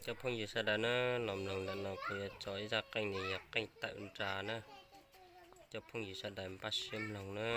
Cov phooj ywg sawv daws na, los mloog ntawm no kuv yuav tso ib zaj qeej, nws yog qeej tawm nra na. Cov phooj ywg sawv daws npaj siab mloog na.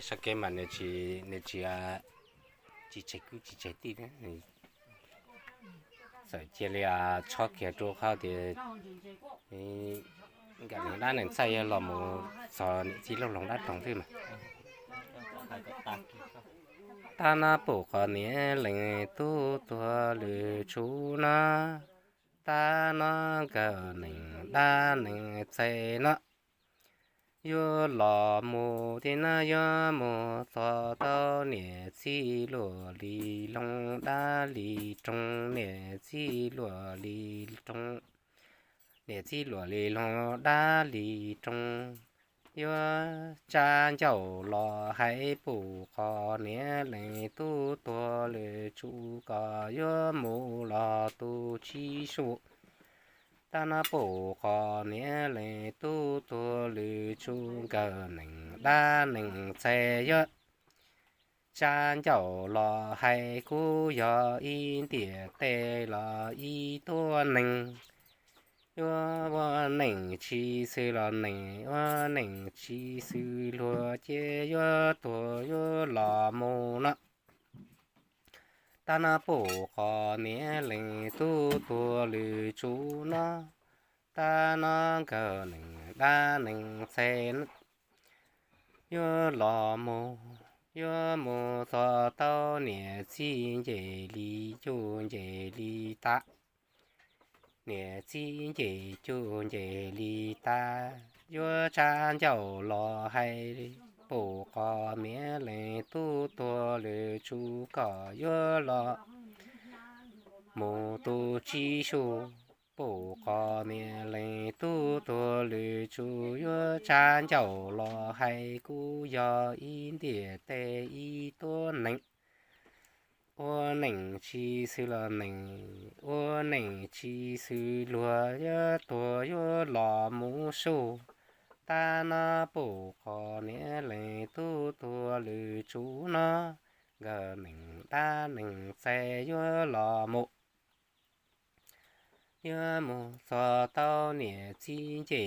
Sab kev mas nws tsis, nws tsis, tsis tseg kwv tsis tseg tij, txawm cia li tshob kiag rau qhov tias nkawd neej dab neej txaij yog los mus txog niam txiv lub hloov dab roog xwb mas. Tab no pum qhov niam leej tub tuag lwm tsum no, tab no nkawd neej dab neej txaij no yuav los mus thiab no yuav mus txog tau niam txiv luag li hloov dab li roog, niam txiv luag li roog, niam txiv luag li hloov dab li roog. Yuav tsa ncauj los hais pum qhov niam leej tub tuag lwm tsum kom yuav mus los tu tsib sub. Tab no pum qhov niam leej tub tuag lwm tsum nkawd neej dab neej txaij yuav tsa ncauj los hais kuj yog ib ntiam teb los ib tuab neeg. Yuav ua neej tsis xws los neej, ua neej tsis xws luag ces yuav tuag yuav los mus no. Tab no pum qhov niam leej tub tuag lwm tsum no, tab no nkawd neej dab neej txaij yuav los mus, yuav mus txog tau niam txiv nce li cuj nce li tav, niam txiv nce cuj nce li tav. Yuav tsa ncauj los hais pum qhov niam leej tub tuag lwm tsum kom yuav los mus tu tsib sub. Pum qhov niam leej tub tuag lwm tsum yuav tsa ncauj los hais kuj yog ib ntiam teb ib tuab neeg. Ua neej tsis xws los neej, ua neej tsis xws luag yuav tuag yuav los mus sub. Tab no pum qhov niam leej tub tuag lwm tsum no, nkawd neej dab neej txaij yuav los mus, yuav mus txog tau niam txiv nce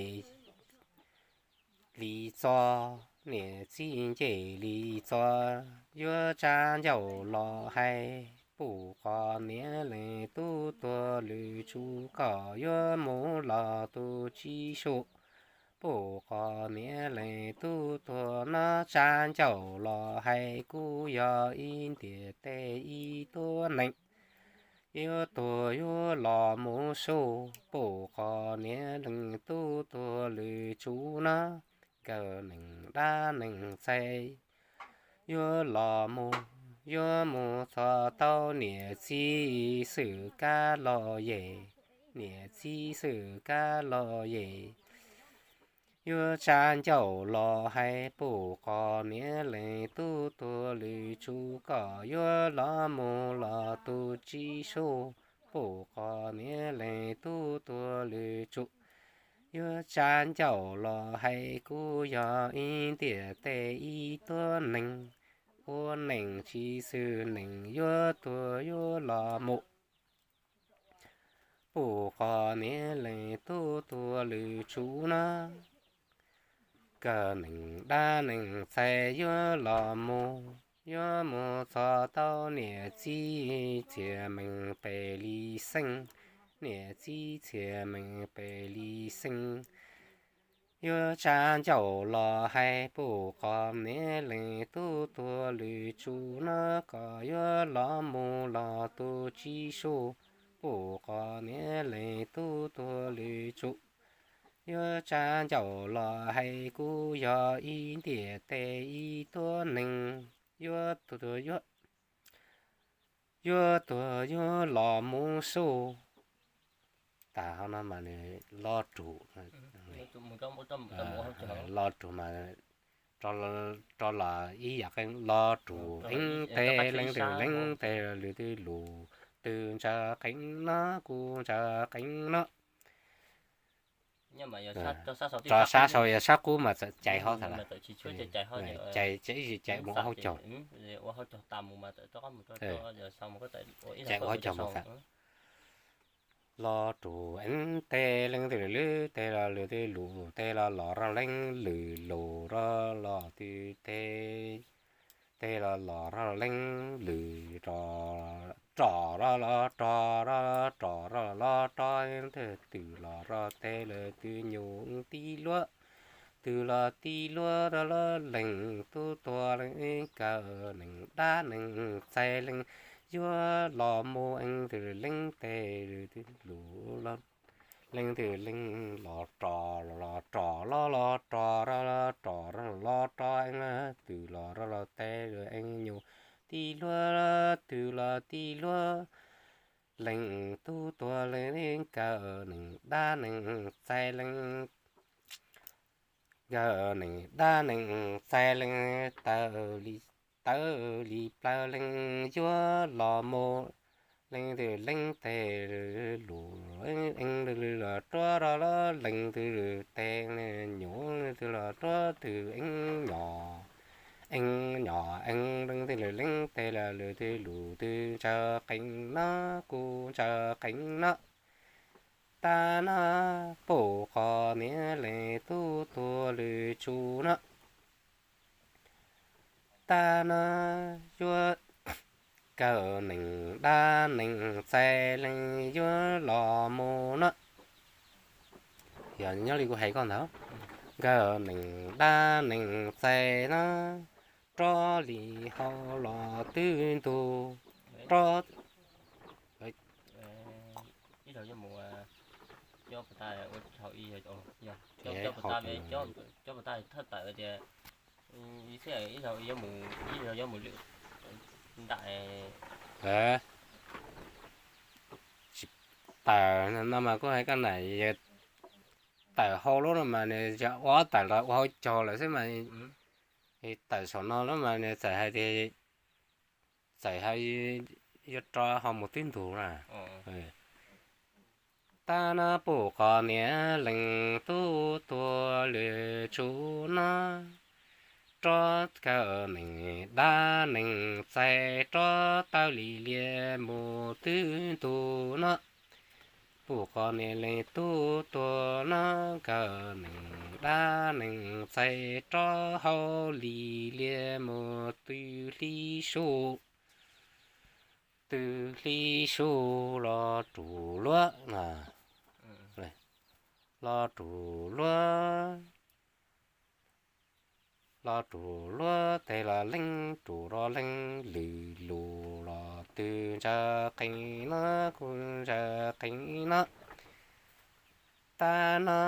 li txo, niam txiv nce li txo. Yuav tsa ncauj los hais pum qhov niam leej tub tuag lwm tsum kom yuav mus los tu tsib sub. Pum qhov niam leej tub tuag no tsa ncauj los hais kuj yog ib ntiam teb ib tuab neeg. Yuav tuag yuav los mus sub, pum qhov niam leej tub tuag lwm tsum no, nkawd neej dab neej txaij yuav los mus, yuav mus txog tau niam txiv xwm kab los yem, niam txiv xwm kab los yem. Yuav tsa ncauj los hais pum qhov niam leej tub tuag lwm tsum kom yuav los mus los tu tsib sub, pum qhov niam leej tub tuag lwm tsum. Yuav tsa ncauj los hais kuj yog ib ntiam teb ib tuab neeg, ua neej tsis xws neej yuav tuag yuav los mus. Pum qhov niam leej tub tuag lwm tsum no, nkawd neej dab neej txaij yuav los mus, yuav mus txog tau niam txiv txhiaj meej pem li xeeb, niam txiv txhiaj meej pem li xeeb. Yuav tsa ncauj los hais pum qhov niam leej tub tuag lwm tsum no kom yuav los mus los tu tsib sub, pum qhov niam leej tub tuag lwm tsum. Yuav tsa ncauj los hais kuj yog ib ntiam teb ib tuab neeg, yuav tuag yuav, yuav tuag yuav los mus sub. Tas no mas nws lo rug, lo rug mas rov los ib yam qeej, lo rug eeb teg leej twg leej teg, lwm twg lus twg ntshaw qeej no kuj ntshaw qeej no. Rov sab saud yog sab qub mas txawm cais hov ntag lawm. Cais, ib tsis cais mus ua hauv caug. Cais ua hauv caug mus txawm. Los rub eeb teb leej twg lwm teb los lwm twg lus teb los los rau leej lwm lus rau los twg teb, teb los los rau leej lwm rov, rov los los rov, rov los los rov, twg twg los rau teb lawm twg nyuj tib luag, twg los tib luag rau los leej tub tuag leej kawm neeg dab neeg txais leej yuav los mus eeb twg leej teb lwm twg lus los leej twg leej los rov los los rov los los rov los los rov los los rov eeb twg los rau los teb lawm eeb nyuj tib luag, twg los tib luag leej tub tuag leej kawm neeg dab neeg txais leej, kawm neeg dab neeg txais leej tawv li, tawv li plaws leej yuav los mus leej twg leej teb lus eeb twg los rov rau los leej twg teb nyuj twg los rau twg eeb nyom, eeb nyom eeb leej twg leej teb los lwm twg lus twg ntshaw qees no, kuv ntshaw qees no. Tab no pum qhov niam leej tub tuag lwm tsum no. Tab no yuav kawm neeg dab neeg txais leej yuav los mus no. Yog nyob li kuv hais koj ntawd, kawm neeg dab neeg txais no, rov li hauv los twb ntug, rov Tsis tawm no mas kuj hais koj na, tawm hauv lub no mas nws ua tawm los ua hauv caug lawm xwb mas, tawm saum no lub mas nws txawm hais tias, txawm hais yuav rov ho mus twb ntug na. Tab no pum qhov niam leej tub tuag lwm tsum no, rov kawm neeg dab neeg txais rov tawv li liaj mus twb ntug no. Pum qhov niam leej tub tuag no, kawm neeg dab neeg txais rov hauv li liaj mus twb hli su, twb hli su los rub luag, los rub luag, los rub luag teb los leej rub rau leej lwm lus los twg ntshaw qees no, kuv ntshaw qees no. Tab no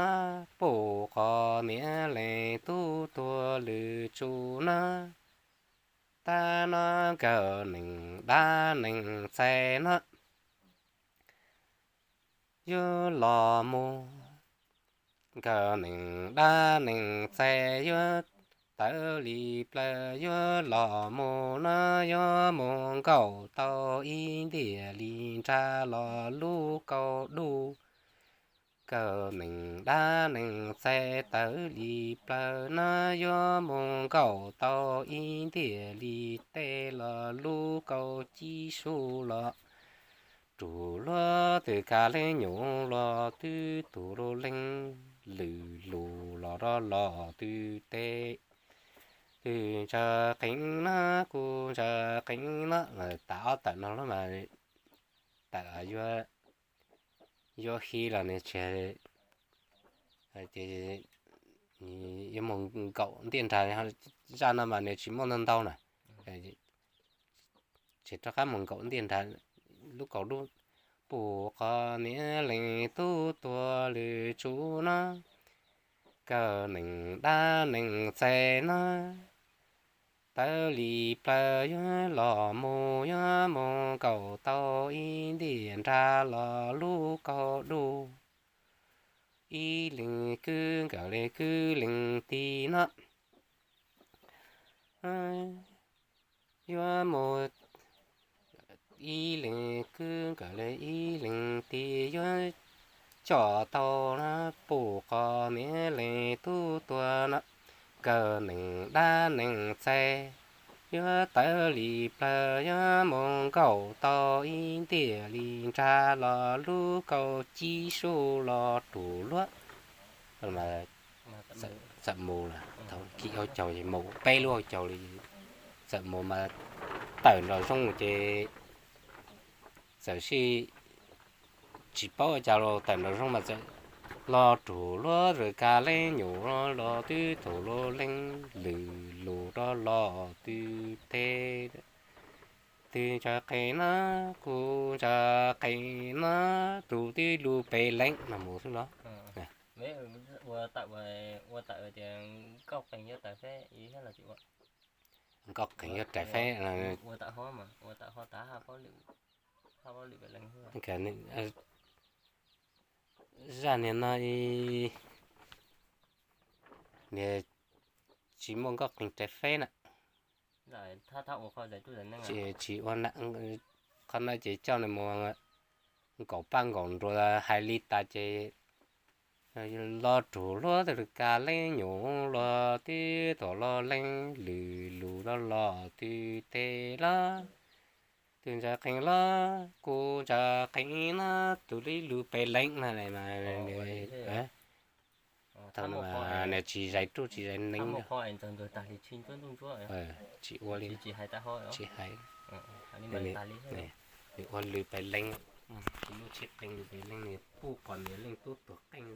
pum qhov niam leej tub tuag lwm tsum no, tab no kawm neeg dab neeg txais no, yuav los mus, kawm neeg dab neeg txais yuav tawv li plaws yuav los mus no, yuav mus nkaum tau ib ntiam li nra los lub kaus dub. Kawm neeg dab neeg txais tawv li plaws no, yuav mus nkaum tau ib ntiam li tej los lub kaus cib su los rub luag twg kav leej nyuj los twb tus rau leej lwm lus los rau los twg teb, twg ntshaw qees no, kuv ntshaw qees no. Tas ob tawm no lub mas, tawm yuav hi los nws tsis, yuav mus nkaum ntiaj nrag, zaj no mas nws tsis muaj ntau ntau na. Tsis rov qab mus nkaum ntiaj nrag, lub kaus dub. Pum qhov niam leej tub tuag lwm tsum no, kawm neeg dab neeg txais no, tawv li plaws yuav los mus, yuav mus nkaum tau ib ntiam nra los lub kaus dub. Ib leeg kwv nkawm li kwv leeg tij no, yuav mus, ib leeg kwv nkawm li ib leeg tij yuav coj tau na, pum qhov niam leej tub tuag na, kawg neeg dab neeg txaij, yuav tawv li plawv yuav mus nkaum tau ib ntiag li nrag los lub kaus cib sub los rus luab. Txawm mus lawm, thaum kib ob caug es mus peb lub ob caug li, txawm mus mas tawm nraum zoov ces txawm sij tsis paub ua cas los tawm nraum zoov mas txawm los rus luab rau kab leej nyuam los twb thaum luab leej lwm lus rov los twb teb, twb ntshai qees na, kuv ntshai qees na, tus twb lub pem leej no mus xwb los. Nkauj Qees yog rais feb. Zaj niag no niag tsis muaj Nkauj Qees rais feb na. Tsis ua, qhov no ces coj nws mus nkaum paj nkaum nruas hais li tas ces los rus luab rau kab leej nyuam los twb thaum luab leej lwm lus rov los twb teb los, twb ntshai qees los, kuv ntshai qees na, tus twb lub pem leej no mas thaum no nws tsis zais ruj tsis zais neeb, tsis ua li, tsis hais. Nws ua lwm pem leej, tsis muaj tsis qees lwm pem leej, nws pum qhov niam leej tub tuag qeej.